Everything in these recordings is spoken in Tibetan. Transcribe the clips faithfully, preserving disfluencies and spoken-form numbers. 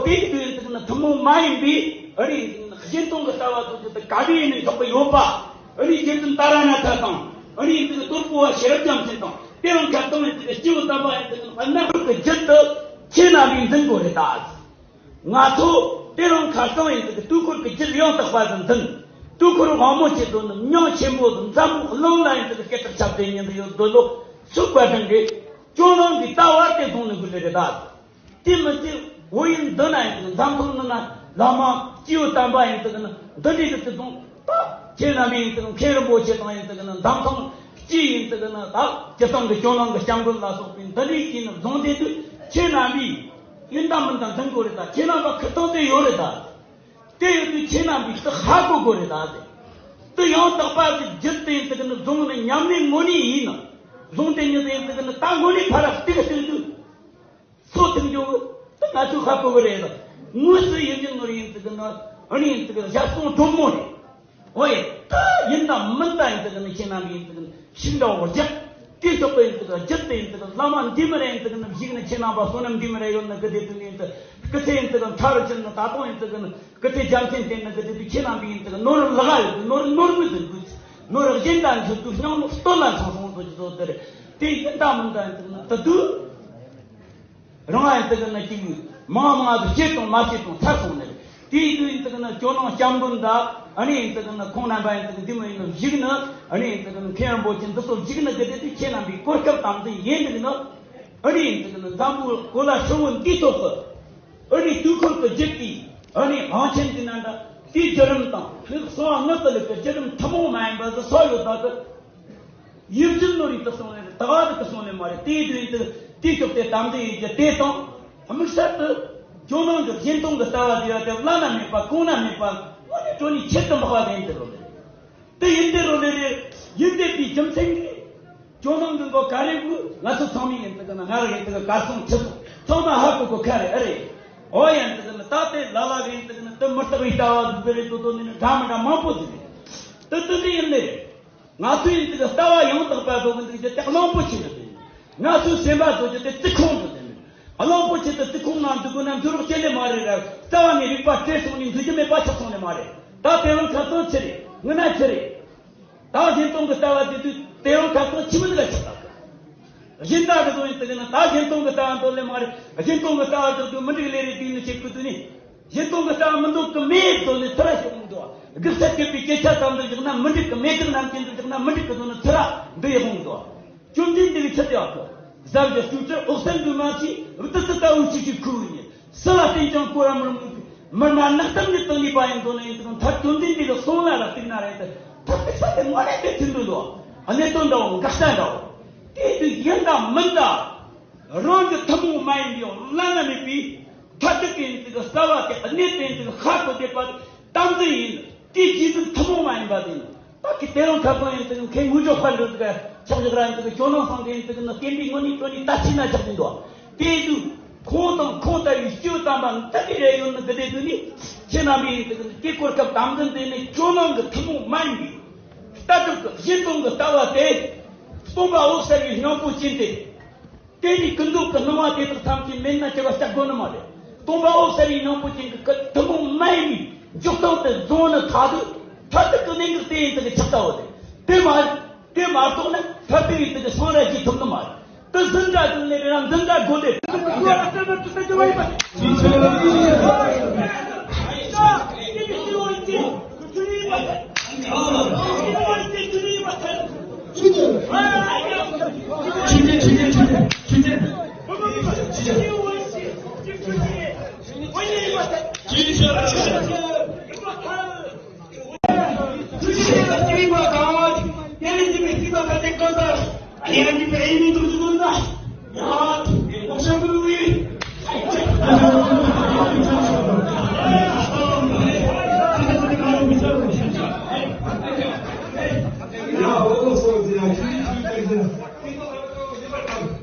དེའི་དུས་ཡིན་ཙང་ནི་ཐུན་མོང་མ་ཡིན་པའི་ཨ་ནི་གཞན་སྟོང་གི་ལྟ་བ་དེ་ཚོ་དེ་ག་འདྲ་ཡིན་ནས་འཇོག་གི་ཡོད་པ། ཨ་ནི་རྗེ་བཙུན་ཏཱ་ར་ནཱ་ཐ་དང་། ཨ་ནི་ཡིན་ཙང་ནི་དོལ་པོ་བ་ཤེས་རབ་རྒྱལ་མཚན་དང་། དེ་རིང་ཁ་སང་ཡིན་ཙང་གི་སྐྱེས་བུ་དམ་པ་ཡིན་ཙང་གི་རྣམ་པར་གྱུར་གྱི་རྒྱུད་དེ་ཁྱེད་རྣམ་པས་འཛིན་དགོས་རེད་ད། ང་ཚོ་དེ་རིང་ཁ་སང་ཡིན་ཙང་གི་དུས་འཁོར་གྱི་རྒྱུད་ཡང་དག་པ་དེ་འཛིན། དུས་འཁོར་དབང་མོ་ཆེ་དོན་ནི་མྱང་ཆེན་པོ་དང་མཛད་པོ་གླིང་ལ་ཡིན་ཙང་གི་སྐད་གྲགས་ཁྱབ་སྟེ་ཉན་དུ་ཡོད་དགོས་ལོ། སུ་བཀའ་དྲིན་གྱིས་ཇོ་ནང་གི་ལྟ་བ་དེ་བཟུང་ནས་དགོས་ལེ་རེད་ད། དེ་མི་ཚེ་བོད་ཡུལ་འདི་ན་ཡིན་ཙང་འཛམ་ཐང་འདི་ན་བླ་མ་སྐྱེས་བུ་དམ་པ་ཡིན་ཙང་ནི་འདི་འདྲའི་གི་ཚེ་དང་ད་ཁྱེད་རྣམ་པ་ཡིན་ཙང་མཁན་རིན་པོ་ཆེ་དང་ཡིན་ཙང་ནི་འཛམ་ཐང་སྤྱི་ཡིན་ཙང་ནི་ད་སྤྱི་བཏང་གི་ཇོ་ནང་གི་སྐྱབས་མགོན་ལ་སོགས་པའི་འདི་འདྲའི་གི་ནི་བཟུང་དེ་དུས་ཁྱེད་རྣམ་པས་ཡིན་དང་མིན་དང་འཛིན་དགོས་རེད་ད། ཁྱེད་རྣམ་པ་ཁུར་ཐོག་དེ་ཡོད་རེད་ད། དེ་ཡོད་དུས་ཁྱེད་རྣམ་པས་དེ་ཧ་གོ་དགོས་རེད་ད། དེ་དེ་ཡང་དག་པ་གི་རྒྱུད་དེ་ཡིན་ཙང་ནི་བཟུང་ནི་ཉམས་ལེན་དངོས་གནས་ཡིན་ནི་བཟུང་དེ་ཉིད་དེ་ཡིན་ཙང་ནི་ད་དངོས་གནས་ཕར་ར་གཏིག་གཏིག་དུས། སོ་ཐུབ་འགྱོ་གི་ད་ང་ཚོས་ཧ་གོ་གི་རེད་ལ། དངོས་སུ་ཡིན་གྱི་ནོར་ཡིན་ཙི་གི་ན་ཨ་ནི་ཡིན་ཙི་གི་ཞབས་སོང་གྲོགས་མོ་རེད། འོ་ཡེ་ད་ཡིན་དང་མིན་དང་ཡིན་ཙི་གི་ན་ཁྱེད་རྣམ་པ་ཡིན་ཙི་གི་ན་ཤིང་འདྲ་བོ་རྒྱག་དེ་ཐོག་པ་ཡིན་ཙི་གི་རྒྱུད་དེ་ཡིན་ཙི་གི་བླ་མ་འདི་མི་རེད་ཡིན་ཙི་གི་ན་གཞིག་ན་ཁྱེད་རྣམ་པ་བསོད་ནམས་འདི་མི་རེད་ཡོད་ན་གི་དེ་དུས་ཡིན་ཙི་སྐུ་ཚེ་ཡིན་ཙི་གི་ན་ཁྲ་རུ་ཕྱིན་ན་ད་དུང་ཡིན་ཙི་གི་ན་སྐུ་ཚེ་རྒྱ་མཚན་བསྟན་ན་གི་དེ་དུས་ཁྱེད་རྣམ་པ་ཡིན་ཙི་གི་ནོར་ལག་ཡོད་གི་ནོར་ནོར་མི་ཟིན་དགོས། ནོར་གཞན་དང་འཇུག་དུས་སྙིང་ནོར་སྟོད་ལ་ཚང་སོང་ཚོ་ཅི་ཚོ་དེ་རེད། དེ་ཡིན་དང་མིན་དང་ཡིན་ཙི་གི་ན་དེ་དུས། རང་ཡང་དེ་གི་ན་གཅིག་མང་མང་དུ་བྱེད་དང་མ་བྱེད་དང་ཚར་སོང་ནས། དེའི་དུས་ཡིན་དེ་གི་ན་ཇོ་ནང་སྐྱབས་མགོན་དང་ཨ་ནི་ཡིན་དེ་གི་ན་ཁོང་རྣམ་པ་ཡིན་དེ་གི་འདི་མོ་ཡིན་ན་བཞུགས་ན་ཨ་ནི་ཡིན་དེ་གི་ན་མཁན་རིན་པོ་ཆེ་འདི་ཚོ་བཞུགས་ན་གི་དེ་དུས་ཁྱེད་རྣམ་པའི་གོ་སྐབས་དམ་འཛིན་ཡིན་དེ་གི་ན་ཨ་ནི་ཡིན་དེ་གི་ན་འཛམ་བུ་གོ་ལ་ཧྲིལ་བོ་འདིའི་ཐོག་གི་ཨ་ནི་དུས་འཁོར་གྱི་རྒྱུད་ཀྱི་ཨ་ནི་དབང་ཆེན་གྱི་ནང་འདྲ་དེའི་བརྒྱུད་རིམ་དང་ནི་གསང་བ་དངོས་སུ་ལུས་པའི་བརྒྱུད་རིམ་ཐུན་མོང་མ་ཡིན་པ་ཟིག་སོགས་ཡོད་ད་གི། ཡིད་བཞིན་ནོར་བུའི་དུ་སོང་ནས་ད་ག་དུ་སོང་ནས་མ་རེད། དེའི་དུས་དུ་དེའི་ཕྱོགས་དེ་དམ་འཛིན་ཡིན་གྱི་དེ་དང་། དམིགས་བསལ་དུ་ཇོ་ནང་གི་གཞན་སྟོང་གི་ལྟ་བ་དེ་ཡང་དེ་བླ་ན་མེད་པ་གོང་ན་མེད་པ་དངོས་གནས་དྲང་གནས་ཁྱད་དུ་འཕགས་པ་དེ་ཡིན་དེ་རོ་ལེ། དེ་ཡིན་དེ་རོ་ལེ་རེད། ཡིན་དེ་པའི་རྒྱུ་མཚན་གྱིས་ཇོ་ནང་གི་མགོ་ག་རེ་དགོས། ང་ཚོ་ཚང་མས་ཡིན་དེ་གི་ན་ང་རང་ཡིན་དེ་གི་གར་སོང་ཁྲིད་སོང་ཚང་མ་ཧ་གོ་གོ་ཁ་རེད་ཨ་རེད། འོ་ཡིན་དེ་གི་ན་ད་དེ་ལ་ལ་གི་ཡིན་དེ་གི་ན་དེ་མི་རྟག་པའི་ལྟ་བ་དེ་རེད་དོ་དོ་ནི་འདྲ་མི་འདྲ་མང་པོ་ཟིག་རེད། དེ་དེ་འདྲ་ཡིན་ནི་རེད། ང་ཚོ་ཡིན་ཙི་གི་ལྟ་བ་ཡང་དག་པ་བཟོ་གི་འདུག་རྒྱུ་དེ་གླང་པོ་ཆེ་རེད་དེ། ང་ཚོའི་སེམས་པ་བཟོ་རྒྱུ་དེ་རྩི་ཁུང་རེད་དེ། གླང་པོ་ཆེ་དེ་རྩི་ཁུང་ནང་འདུག་དགོས་ན་འཛུལ་རོགས་བྱེད་ལེ་མ་རེད་ར། རྩ་བ་ནས་རིག་པ་བྲལ་སོང་ནས་འཛུལ་རྒྱུ་མེད་པ་ཆགས་སོང་ལེ་མ་རེད། ད་དེ་རིང་ཁ་སང་ཆི་རེད། ངི་ན་ཆི་རེད། ད་གཞན་སྟོང་གི་ལྟ་བ་དེ་དུས་དེ་རིང་ཁ་སང་ཆི་མི་འདུག་ག་ཆགས་ད། གཞན་དག་གི་བཟོ་ཡིན་ཙི་གི་ན་ད་གཞན་སྟོང་གི་ལྟ་བ་འདོར་ལེ་མ་རེད། གཞན་སྟོང་གི་ལྟ་བ་འདོར་དུས་མི་འགྲིག་ལེ་རེད་དུས་ནི་བྱེད་དགོས་དུས་ནི། གཞན་སྟོང་གི་ལྟ་བ་མི་འདོད་ཀི་མེད་དོ་ནི་ཚུར་ར་ཞིག་འོང་འདུག་དགུ་ཚད་སྐྱེད་པའི་སྐད་ཆ་ཙམ་དུ་བཞག་ན་མི་འགྲིག་གི་མེད་དུ་རྣམ་ཅན་དུ་བཞག་ན་མི་འགྲིག་གི་དོ་ནི་ཚུར་ར་འདི་ཡི་འོང་འདུག་བཅོམ་ལྡན་འདས་ཀྱི་ཆུ་དེ་ཡག་པོ། ཟབ་ཀྱི་སྤྲོས་བྲལ་འོད་གསལ་འདུས་མ་བྱས་བདུད་རྩི་ལྟ་བུ་ཆུ་ཆུ་ཁུ་བུ་ཉིད་སུ་ལ་བསྟན་ཀྱང་གོ་ར་མི་རུང་། མི་སྨྲ་ནག་ཏམ་ནི་དོན་ནུས་པ་ཡིན་དོ་ནི་ཡིན་དུ་མཐར་བཅོམ་ལྡན་འདས་ཀྱི་གསུང་ལ་ར་གཏུག་ན་རེད་དུ་ཐབས་ཀྱི་ས་དེ་དངོས་གནས་དེ་མཐུན་འདུག་དོ། གནད་དོན་འདྲ་བོ་འགག་ས་འདྲ་བོ། དེ་དུས་ཡིན་དང་མིན་དང་། རང་གི་ཐུན་མོང་མ་ཡིན་པའི་བླ་ན་མེད་པའི་མཐར་ཐུག་གི་ཡིན་ཚུལ་གྱི་རྩ་བ་དེ་གནས་དེ་ཡིན་ཚུལ་ཧ་གོ་བསྡད་པ་དམ་འཛིན་ཡིན། དེའི་རྗེས་འཛིན་ཐུན་མོང་མ་ཡིན་པ་དེ་ཡིན། ད་གི་དེ་རང་ཁ་སང་ཡིན་ཚུལ་མཁན་དངོས་གྲུབ་དཔལ་འབྱོར་ཚུལ་ཆགས་བཞག་ར་ཡིན་ཚུལ་ཇོ་ནང་སང་གི་ཡིན་ཚུལ་ནི་སྐད་འབྲས་དངོས་གནས་དྲང་གནས་ད་ཕྱིན་ན་ཆགས་ཀྱིན་འདུག་དེའི་དུས་ཁོང་དང་ཁོང་ལྟ་བུའི་སྐྱེས་བུ་དམ་པ་འདི་གི་རེ་ཡོད་ནི་འདི་དེ་དུས་ནི་ཁྱེད་རྣམ་པས་ཡིན་ཚུལ་ནི་སྐྱེ་འཁོར་སྐབས་དམ་འཛིན་དེ་ནི་ཇོ་ནང་གི་ཐུན་མོང་མ་ཡིན་པའི་ལྟ་གྲུབ་ཀྱི་གཞན་སྟོང་གི་ལྟ་བ་དེ་སྟོང་པ་འོད་གསལ་བའི་སྙིང་པོ་ཅན་དེ། དེ་ནི་ཀུན་རྫོབ་ཀྱི་སྣང་བ་དེ་དག་ཐམས་ཅད་མེད་ན་སྐྱེ་བ་སྐྱེ་དགོས་ནི་མ་རེད། སྟོང་པ་འོད་གསལ་བའི་སྙིང་པོ་ཅན་གྱི་ཀུན་ཐུན་མོང་མ་ཡིན་པའི་འཇོག་སྟངས་དེ་བཟུང་ནི་ཐ་དུས་མཐར་ཐུག་གི་གནད་འགག་དེ་ཡིན་དུ་གི་ཆགས་ལྟ་བུ་རེད། དེ་མ་དེ་མ་རྟོགས་ན་མཐར་ཐུག་ཡིན་དུ་གི་སངས་རྒྱས་ཀྱི་ཐུབ་ནི་མ་རེད། དེ་འཛིན་གྲྭ་དུ་ནས་རང་འཛིན་གྲྭ་དགོས་ཏེ།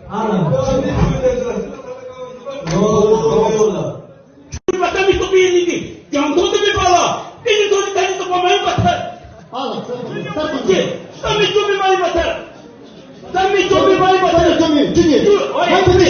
ཨ་ལ། ཨོ་ལ། ཆོས་པ་བསམ་མི་རྟོག་པའི་ཡིན་ཏེ། ཡང་དོན་དུ་མེད་པ་ལ། དེ་ནི་དོན་ནི་ད་ནི་རྟོག་པ་མ་ཡིན་པར་ཐལ། ཨ་ལ། བསམ་མི་བསམ་མི་བསམ་མི་བཅོམ་པས་མ་ཡིན་པར་ཐལ། བསམ་མི་བཅོམ་པས་མ་ཡིན་པར་ཐལ། བསམ་མི་བཅོམ་པས་མ་ཡིན་པར་ཐལ།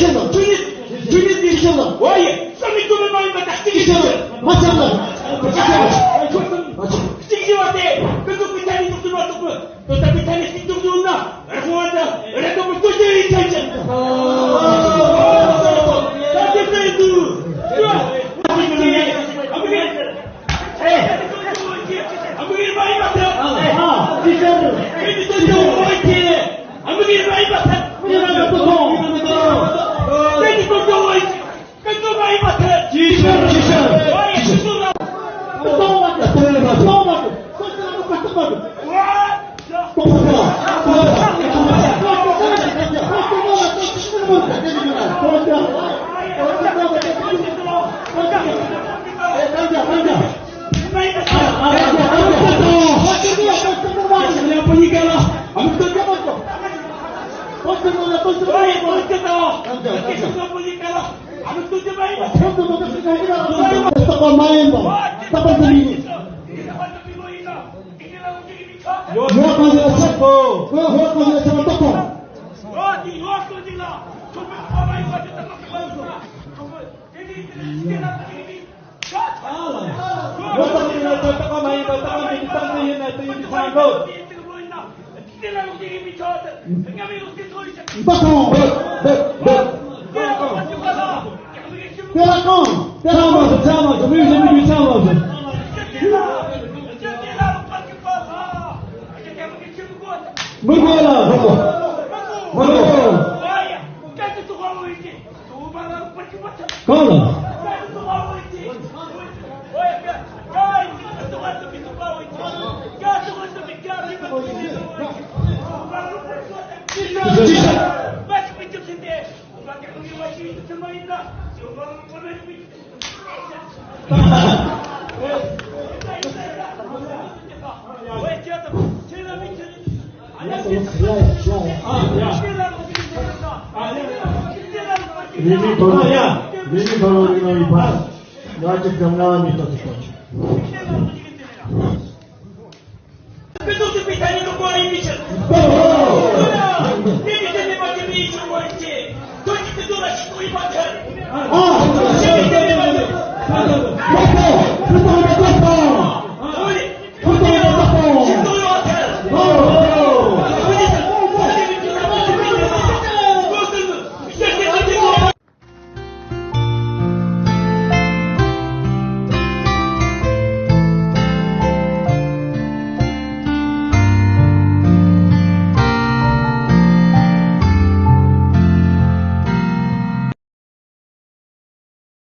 གང་ལ།